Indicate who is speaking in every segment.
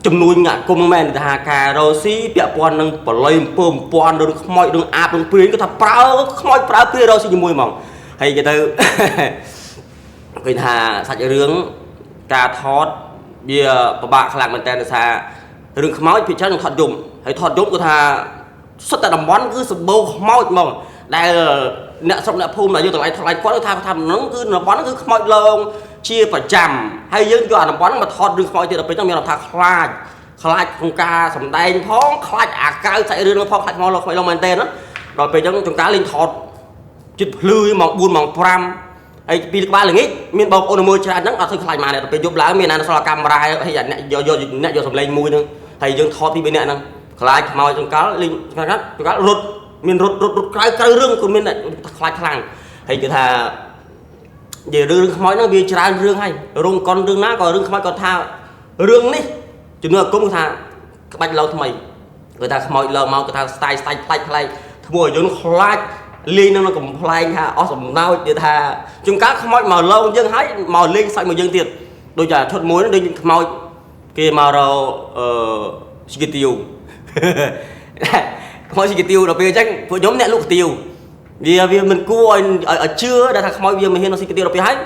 Speaker 1: ចំនួនអាគមមែនថាការរោស៊ីពាក់ព័ន្ធនឹងបល័យអំពើអំព័ន្ធរឿងខ្មោចរឿងអាបរឿងព្រាងគាត់ថាប្រើខ្មោចប្រើព្រាងរោស៊ីជាមួយហ្មងហើយគេទៅ ឃើញថាសាច់រឿងការថតវាពិបាកខ្លាំងមែនតើដោយសាររឿងខ្មោចភាគច្រើននឹងថតយំហើយថតយំគាត់ថាសុទ្ធតែតំបន់គឺសម្បូរខ្មោចហ្មងដែលអ្នកស្រុកអ្នកភូមិដែលយើងទាំងឡាយថ្លៃគាត់ថាថាហ្នឹងគឺតំបន់ហ្នឹងគឺខ្មោចលងជាប្រចាំហើយយើងយកអាតំបន់ហ្នឹងមកថតរឿងខ្មោចទៀតដល់ពេលហ្នឹងមានថាខ្លាចខ្លាចក្នុងការសម្ដែងផងខ្លាចអាកៅសាច់រឿងហ្នឹងផងខ្លាចខ្មោចលងខ្មោចលងមែនតើណាដល់ពេលហ្នឹងចង្ការលេងថត ជិតភ្លឺម៉ោង4ម៉ោង5ហើយពីក្បាលល្ងាចមានបងប្អូនមើលច្រើនហ្នឹងអត់ធ្វើខ្លាចម៉ានទេដល់ពេលយប់ឡើងមានអានសល់កាមេរ៉ាហើយអ្នកយកយកអ្នកយកសំឡេងមួយហ្នឹងហើយយើងថតពី3នាក់ហ្នឹងខ្លាចខ្មោចចង្កលលេងចង្កលចង្កលរត់មានរត់រត់រត់ក្រៅក្រៅរឿងក៏មានខ្លាចខ្លាំងហើយគឺថានិយាយរឿងខ្មោចហ្នឹងវាច្រើនរឿងហើយរោងកុនរឿងណាក៏រឿងខ្មោចគាត់ថារឿងនេះជំនឿអាគមគឺថាក្បាច់ឡូវថ្មីគឺថាខ្មោចឡើងមកគឺថាស្ទាយស្ទាយផ្លាច់ផ្លែកធ្វើឲ្យយើងខ្លាចលេងនឹងកំ pl ែងថាអស់សំណោចនិយាយថាជួនកាលខ្មោចមកឡងយើងហើយមកលេងសាច់មកយើងទៀតដូចតែឈុតមួយហ្នឹងដូចខ្មោចគេមករកអឺស៊ីកាទៀវ ខ្មោចស៊ីកាទៀវដល់ពេលអញ្ចឹងពួកខ្ញុំអ្នកលក់កាទៀវវាវាមិនគួរឲ្យឲ្យជឿដែលថាខ្មោចវាមិនហ៊ានស៊ីកាទៀវដល់ពេលហើយ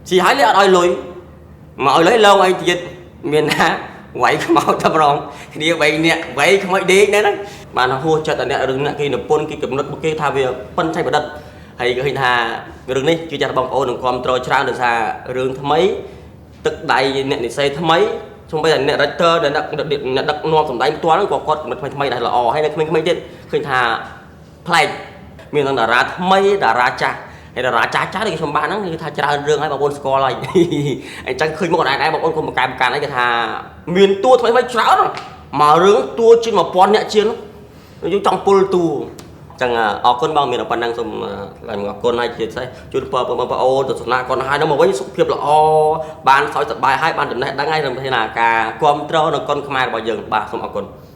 Speaker 1: ស៊ីហើយលេអត់ឲ្យលុយមកឲ្យលុយឡងអីទៀតមានណាវាយខ្មោចតែម្ដងគ្នា3នាក់វាយខ្មោចដេកដែរហ្នឹងបានហួសចិត្តតែអ្នករឿងអ្នកគេនិពន្ធគេកំណត់គេថាវាប៉ិនឆៃប្រឌិតហើយគេឃើញថារឿងនេះគឺចាស់បងប្អូននឹងគ្រប់គ្រងច្រើនដោយសាររឿងថ្មីទឹកដៃអ្នកនិស័យថ្មីសូម្បីតែអ្នក director ដែលអ្នកអ្នកដឹកនាំសម្ដែងផ្ទាល់ហ្នឹងក៏គាត់កំណត់ថ្មីថ្មីដែរល្អហើយនៅក្មេងៗទៀតឃើញថាប្លែកមានទាំងតារាថ្មីតារាចាស់ហើយតារាចាស់ចាស់នេះខ្ញុំបានហ្នឹងគឺថាច្រើនរឿងហើយបងប្អូនស្គាល់ហើយ អញ្ចឹងឃើញមុខអត់ដែរបងប្អូនកុំបង្កែបង្កើនអីគេថាមានតួថ្មីថ្មីច្រើនមករឿងតួជាង1000អ្នកជាងយើងចង់ពុលតួអញ្ចឹងអរគុណបងមានតែប៉ុណ្្នឹងសូមថ្លែងអរគុណហើយជាពិសេសជូនពរបងប្អូនទស្សនាគាត់ហើយនឹងមកវិញសុខភាពល្អបានសោយសប្បាយហើយបានចំណេះដឹងហើយនឹងថាការគ្រប់គ្រងនៅកុនខ្មែររបស់យើងបាទសូមអរគុណ។